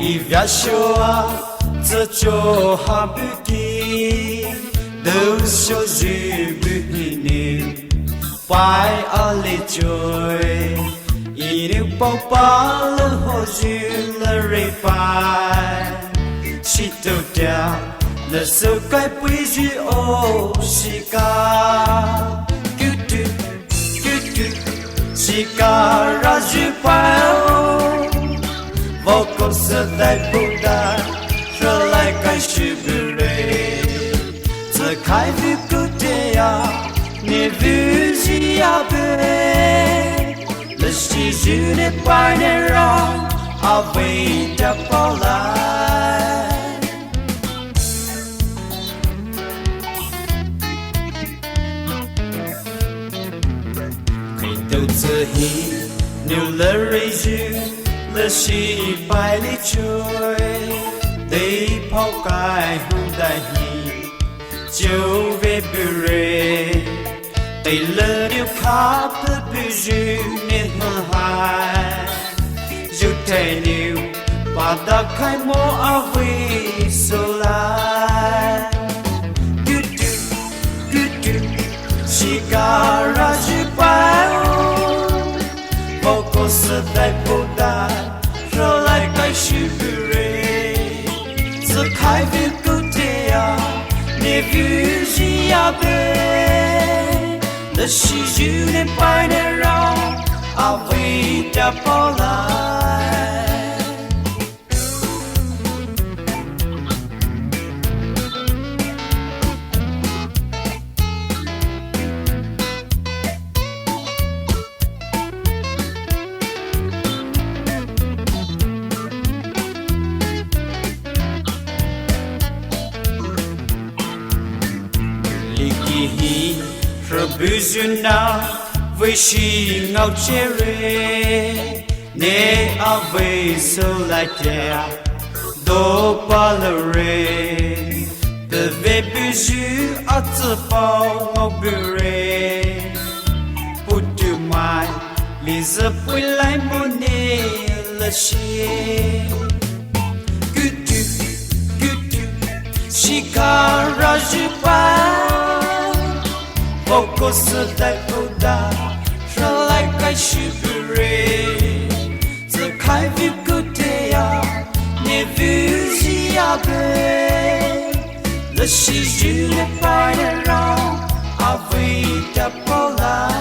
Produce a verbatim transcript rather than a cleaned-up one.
Veashoa tsücho ha buki, doushoyu buhine, pai alichoe, Enou paopa le hoyu le reipai. Shitoutea le soukai puiyu o shika. Kutu, kutu, shika rayu paio. Vakou sü dai buda, shalai kai shibure. Tsükhai vei kutea, ne vei zhiabe. Leshiyu ne paine rao, avei ta paolai. Kaitou tsühi, nou le reiyu, leshi pai lichoe, dei paokai hudai hi, chiu vei bure, dei le nou kha pebuyu ne mahai. Zhutei nou, padakhai mo avei soulai. Kutu, kutu, shika rayu paio. Vakou sü dai buda, shalai kai shibure. Tsükhai vei kutea, ne vei zhiabe. Leshiyu ne paine rao, avei ta paolai. Likihi, hrabuyu na, vei shi ngaochire, ne avei soulai tea, dou palare, pevei buyu atsü pao ngaobure, putumai, lizü puilai mo ne leshi. Kutu, kutu, shika rayu paio. Vakou sü dai buda, shalai kai shibure. Tsükhai vei kutea, ne vei zhiabe. Leshiyu ne paine rao, avei ta paolai.